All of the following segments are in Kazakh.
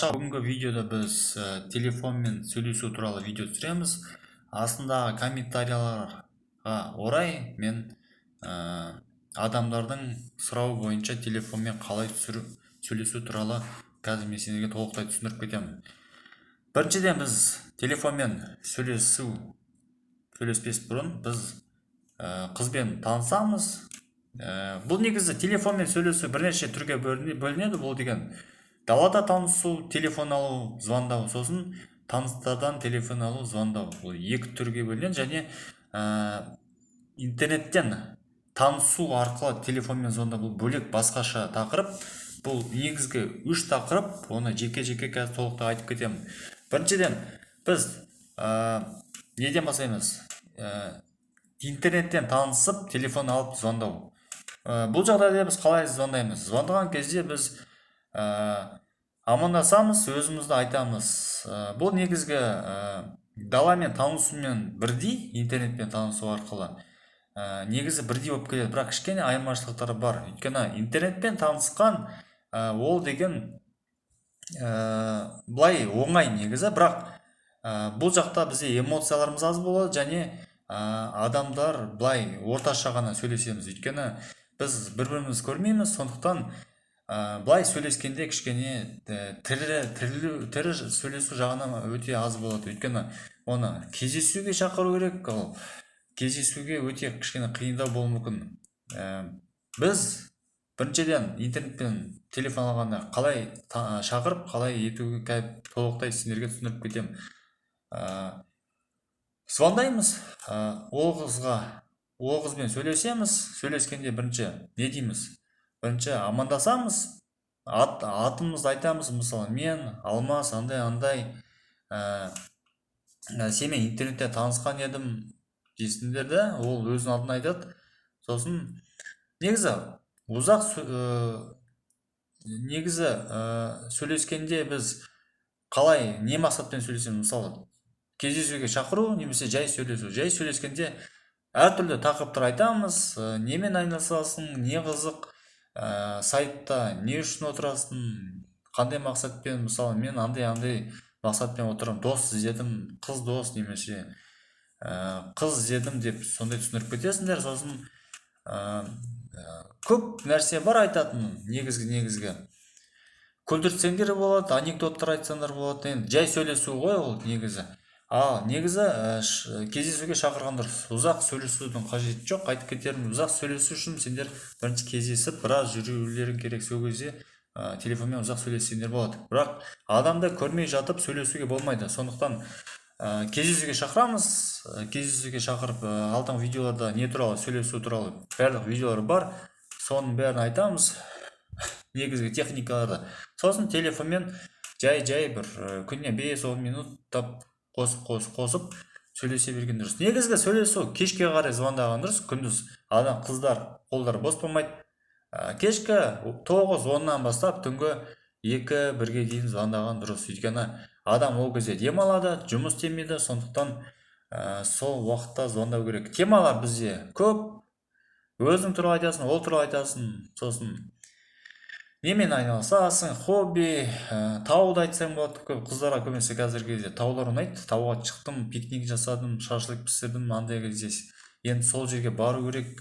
Бүгінгі видеода біз телефонмен сөйлесу туралы видео түсіреміз. Астындағы комментарияларға орай мен адамдардың сұрауы бойынша телефонмен қалай түсіру, сөйлесу туралы қазір мен сендерге толықтай түсіндіріп кетемін. Біріншіден, біз телефонмен сөйлесу, сөйлеспес бұрын біз қызбен танысамыз. Бұл негізі телефонмен сөйлесу бірнеше түрге бөлінеді. Бұл деген далада танысу, телефон алу, звондау, сосын таныстардан телефон алу, звондау. Бұл екі түрге бөлінеді. Және интернеттен танысу арқылы телефонмен звондау, бұл бөлек, басқаша тақырып. Бұл негізгі үш тақырып, оны жеке жеке қазір толықтай айтып кетемін. Біріншіден, біз неден бастаймыз? Интернеттен танысып, телефон алып, звондау. Бұл жағдайда біз қалай звондаймыз? Звондаған кезде біз амандасамыз, өзімізді айтамыз. Бұл негізгі даламен танысумен бірдей, интернетпен танысу арқылы негізі бірдей болып келеді, бірақ кішкене айырмашылықтары бар. Өйткені интернетпен танысқан ол деген былай оңай негізі, бірақ бұл жақта бізде эмоцияларымыз аз болады және адамдар былай орташа ғана сөйлесеміз, өйткені біз бір бірімізді көрмейміз. Сондықтан былай сөйлескенде кішкене тірі тірі тірі сөйлесу жағынан өте аз болады, өйткені оны кездесуге шақыру керек, ол кездесуге өте кішкене қиындау болуы мүмкін. Біз біріншіден интернетпен телефон алғанда қалай шақырып, қалай етуге қазір толықтай сендерге түсіндіріп кетемін. Звондаймыз ол қызға, ол қызбен сөйлесеміз. Сөйлескенде бірінші не дейміз? Бірінші амандасамыз, атымызды айтамыз. Мысалы, мен Алмас, андай андай, сенімен интернетте танысқан едім дейсіңдер да, ол өзінің атын айтады. Сосын негізі ұзақ негізі сөйлескенде біз қалай, не мақсатпен сөйлесеміз? Мысалы, кездесуге шақыру немесе жай сөйлесу. Жай сөйлескенде әртүрлі тақырыптар айтамыз: немен айналысасың, не қызық, сайтта не үшін отырасың, қандай мақсатпен. Мысалы, мен андай андай мақсатпен отырамын, дос іздедім, қыз дос немесе қыз іздедім деп сондай түсіндіріп кетесіңдер. Сосын көп нәрсе бар айтатын. Негізгі күлдіртсеңдер болады, анекдоттар айтсаңдар болады. Енді жай сөйлесу ғой ол негізі. Ал негізі кездесуге шақырған дұрыс, ұзақ сөйлесудің қажеті жоқ. Айтып кетерім, ұзақ сөйлесу үшін сендер бірінші кездесіп, біраз жүрулерің керек. Сол кезде телефонмен ұзақ сөйлессеңдер болады, бірақ адамды көрмей жатып сөйлесуге болмайды. Сондықтан кездесуге шақырамыз. Кездесуге шақырып, алдыңғы видеоларда не туралы сөйлесу туралы барлық видеолар бар, соның бәрін айтамыз, негізгі техникаларды. Сосын телефонмен жай жай бір күніне 5-10 минуттап қосып, қосып, қосып сөйлесе берген дұрыс. Негізгі сөйлесу кешке қарай звондаған дұрыс, күндіз адам, қыздар қолдары бос болмайды. Кешкі 9-10-нан бастап түнгі 2-1-ге дейін звондаған дұрыс, өйткені адам ол кезде демалады, жұмыс істемейді. Сондықтан сол уақытта звондау керек. Темалар бізде көп: өзің туралы айтасың, ол туралы айтасың, сосын немен айналысасың, хобби, тауды айтсаң болады. Көп қыздарға көбінесе қазіргі кезде таулар ұнайды. Тауға шықтым, пикник жасадым, шашлык пісірдім андай кезде, енді сол жерге бару керек,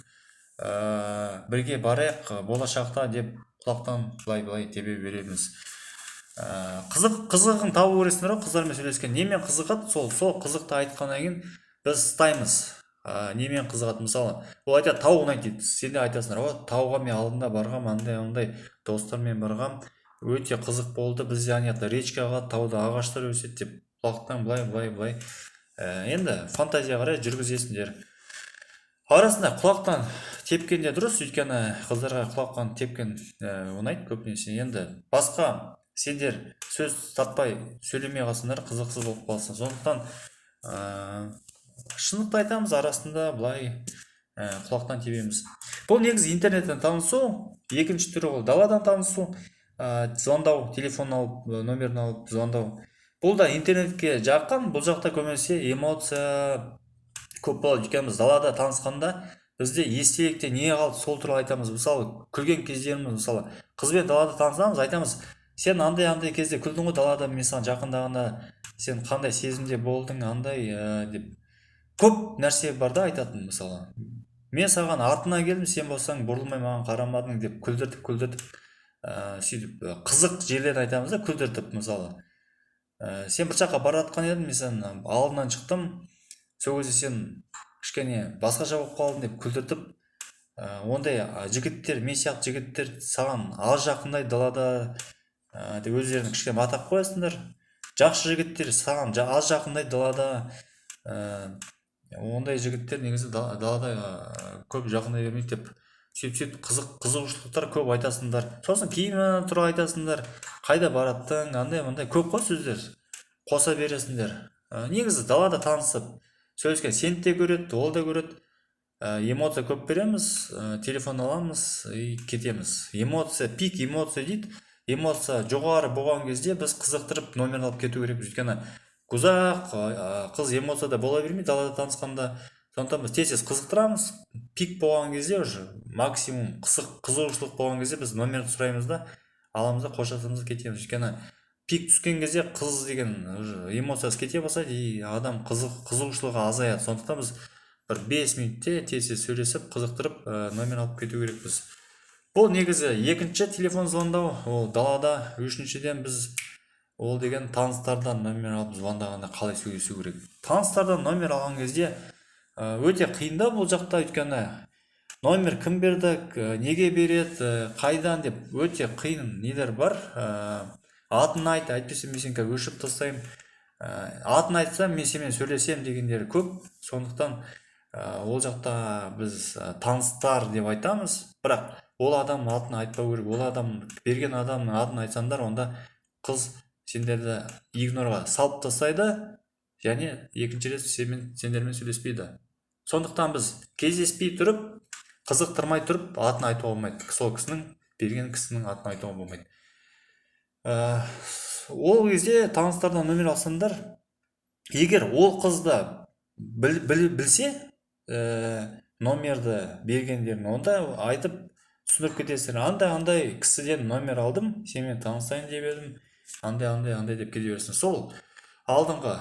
бірге барайық болашақта деп құлақтан былай былай тебе береміз. Қызығын табу керексіңдер ғой қыздармен сөйлескен, немен қызығады, сол қызықты айтқаннан кейін біз ұстаймыз. Немен қызығады? Мысалы, ол айтады, тау ұнайды дейді. Сен де айтасыңдар: «О, тауға мен алдында барғам, андай андай достармен барғам, өте қызық болды, бізде ана жақта речка ағады, тауда ағаштар өседі», — деп құлақтан былай былай былай енді фантазия қарай жүргізесіңдер. Арасында құлақтан тепкен де дұрыс, өйткені қыздарға құлақтан тепкен ұнайды көбінесе. Енді басқа сендер сөз таппай сөйлемей қалсаңдар, қызықсыз болып қаласың. Сондықтан шындықты айтамыз, арасында былай құлақтан тебеміз. Бұл негізі интернеттен танысу. Екінші түрі ол даладан танысу, звондау, телефон алып, номерін алып звондау. Бұл да интернетке жақын. Бұл жақта көбінесе эмоция көп болады, өйткені біз далада танысқанда бізде естелікте не қалды, сол туралы айтамыз. Мысалы, күлген кездеріміз. Мысалы, қызбен далада танысамыз, айтамыз: Сен андай кезде күлдің ғой далада, мен саған жақындағанда сен қандай сезімде болдың, андай деп көп нәрсе бар да айтатын. Мысалы, мен саған артына келдім, сен болсаң бұрылмай маған қарамадың деп күлдіртіп сөйтіп қызық жерлерін айтамыз да, күлдіртіп. Мысалы, сен бір жаққа бара жатқан едің, мен сен алдынан шықтым, сол кезде сен кішкене басқаша болып қалдың деп күлдіртіп. Ондай жігіттер, мен сияқты жігіттер саған аз жақындайды далада деп өздерін кішкене атап қоясыңдар. Жақсы жігіттер саған аз жақындайды далада. Ондай жігіттер негізі далада көп жақындай бермейді деп сөйтіп қызығушылықтар көп айтасыңдар. Сосын киімі туралы айтасыңдар, қайда бараттың, андай мындай көп қой сөздер қоса бересіңдер. Негізі далада танысып сөйлескен сені де көреді, ол да көреді. Эмоция көп береміз, телефон аламыз и кетеміз. Эмоция, пик эмоция дейді. Эмоция жоғары болған кезде біз қызықтырып номерін алып кету керекпіз, өйткені ұзақ қыз эмоцияда бола бермейді далада танысқанда. Сондықтан біз тез-тез қызықтырамыз. Пик болған кезде, уже максимум қызығушылық болған кезде біз номерді сұраймыз да, аламыз да, қоштасамыз да, кетеміз. Өйткені пик түскен кезде қыз деген уже эмоциясы кете бастайды и адам қызығушылығы азаяды. Сондықтан біз бір 5 минутте тез-тез сөйлесіп, қызықтырып, номер алып кету керекпіз. Бұл негізі екінші телефон звондау, ол далада. Үшіншіден, біз ол деген таныстардан номер алып звондағанда қалай сөйлесу керек? Таныстардан номер алған кезде өте қиын да бұл жақта, өйткені номер кім берді, неге береді, қайдан деп өте қиын нелер бар. Атын айт, әйтпесе мен сені қазір өшіріп тастаймын, атын айтсам, мен сенімен сөйлесемін дегендер көп. Сондықтан ол жақта біз таныстар деп айтамыз, бірақ ол адам атын айтпау керек. Ол адам берген адамның атын айтсаңдар, онда қыз сендерді игнорға салып тастайды және екінші рет сендермен сөйлеспейді. Сондықтан біз кездеспей тұрып, қызықтырмай тұрып атын айтуға болмайды, сол кісінің, берген кісінің атын айтуға болмайды. Ол кезде таныстардан номер алсаңдар, егер ол қызды білсе номерді бергендерін, онда айтып түсіндіріп кетесіңдер: андай андай кісіден номер алдым, сенімен танысайын деп едім, андай андай андай деп кете бересің. Сол алдыңғы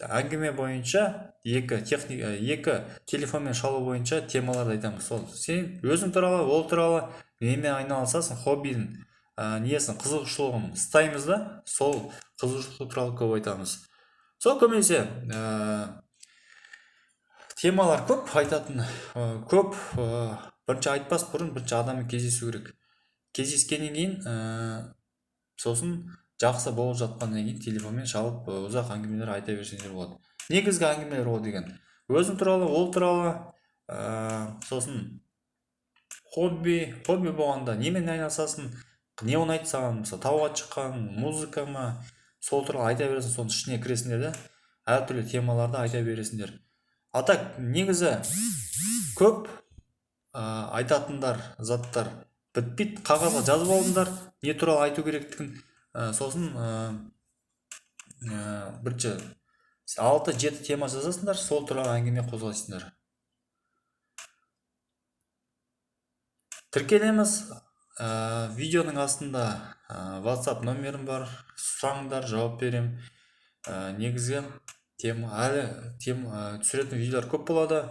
әңгіме бойынша, екі техника, екі телефонмен шалу бойынша темаларды айтамыз. Сол сен өзің туралы, ол туралы, немен айналысасың, хоббиін, несін, қызығушылығын ұстаймыз да, сол қызығушылық туралы көп айтамыз. Сол көбінесе темалар көп айтатын, көп. Бірінші айтпас бұрын бірінші адаммен кездесу керек. Кездескеннен кейін, сосын жақсы болып жатқаннан кейін телефонмен шалып, ұзақ әңгімелер айта берсеңдер болады. Негізгі әңгімелер ол деген өзің туралы, ол туралы, сосын хобби болғанда немен айналысасың, не ұнайды саған, мысалы, тауға шыққан, музыка ма, сол туралы айта бересің. Соның ішіне кіресіңдер да, әртүрлі темаларды айта бересіңдер. А так негізі көп айтатындар заттар бітпейді. Қағазға жазып алыңдар не туралы айту керектігін. Сосын бірінші 6-7 тема жазасыңдар, сол туралы әңгіме қозғайсыңдар. Тіркелеміз. Видеоның астында WhatsApp номерім бар, сұраңдар, жауап беремін. Негізгі тема әлі тема, түсіретін видеолар көп болады.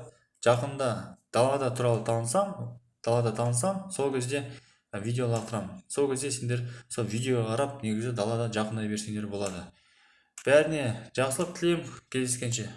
Жақында далада туралы танысам, далада танысам, сол кезде видео лақтырамын. Сол кезде сендер сол видеоға қарап, негізі далада жақындай берсеңдер болады. Бәріне жақсылық тілеймін, кездескенше.